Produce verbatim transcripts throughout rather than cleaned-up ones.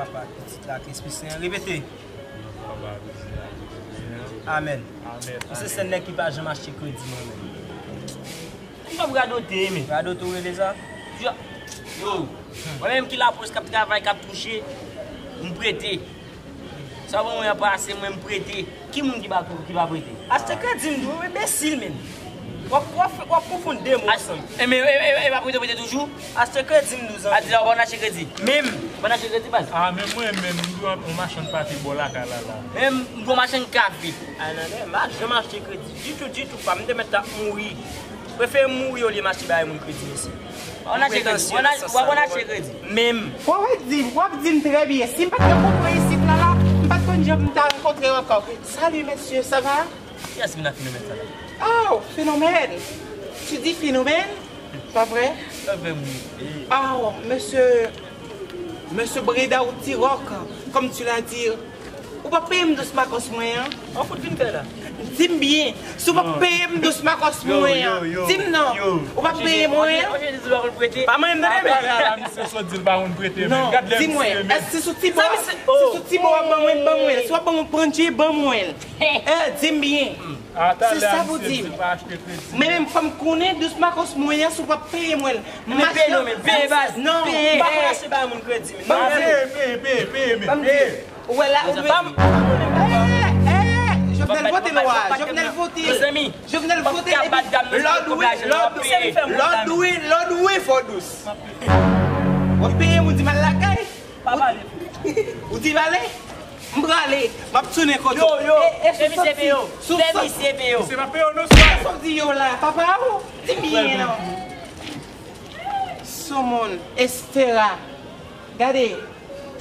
Papa, Pitit la ak Lespri Sen. Repete. Amèn. Amèn. Misye se nèg ki pa janm achte kredi, mwen menm. M p ap radote, men. Radote ou rele sa? Yo, yo, mwen menm ki lapolis k ap travay, k ap touche, m prete. Sa w ban mwen an pase, mwen m prete. Ki moun ki pa, ki pa prete? Achte kredi m di w, enbesil menm. W ap, w ap, w ap konfonn de mo ansanm. E men, e, e, e pa prete, prete toujou? Achte kredi m di w, zanmi. A di la, w pa konn achte kredi? Menm. W pa konn achte kredi, baz? A, men mwen menm, m dwe yon machann pate bò lakay la, la. Menm, m gon machann kafe. A, non, non, m pa janm achte kredi. Ditou, ditou, pa. M te mèt ap mouri. Prefere m mouri olye m achte bagay moun kredi, mesye. W pa konn achte kredi? W pa konn achte kredi? Menm. W ap di, w ap di m trè byen. Si m pa t rankontre w isit la, la, m pa t konn jan m ta rankontre w ankò. Salut, monsieur, ça va? Kiyès vin ak fenomèn sa la? Oh, phénomène. Tu dis phénomène? Pa vre? Sa fè m ri. Oh, monsieur, monsieur Breda ou T-Rock, comme tu l'as dit, ou p ap peye m dous makòs mwen an? An fout vin fè la. Di m byen, si w p ap peye m dous makòs mwen an, di m non. Ou p ap peye mwen an? Pa mwen m tande, men. Misye sot di l pa konn prete, men. Gad lè misye, men. Èske se sou ti bò, se sou ti bò w ap ban mwen, ban mwen. Si w ap ban mwen pandje, ban mwen. Eh, di m byen. Se sa pou di m. Mwen menm, fò m konnen dous makòs mwen an, si w p ap peye mwen. Men peye non, men peye baz. Non. M pa konn achte bay moun kredi, men. Peye, peye, peye, peye, peye, men. Peye. Ou wè la, ou dwe. Eh, eh, Jovenel vote lwa, Jovenel vote. Mezanmi, Jovenel vote epi lòd wi, lòd, lòd wi, lòd wi, fò dous. W ap peye m, ou di m al lakay. Pa pale. Ou di m ale? M prale. M ap tounen kote w. Yo, yo. E, e sou soti, sou soti. Misye pa peye w non, sou soti yo la. Papa ou? Di m byen non. Soumoun, Estera. Gade,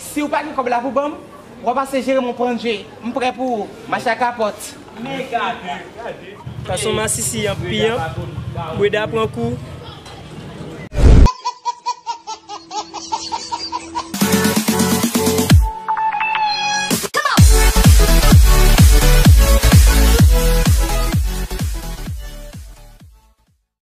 si w pa gen kòb la pou ban m, w a pase jere m yon pandje. M prè pou ou. Mache ak kapòt. Men gade. Fason masisi an pi an. Breda pran kou.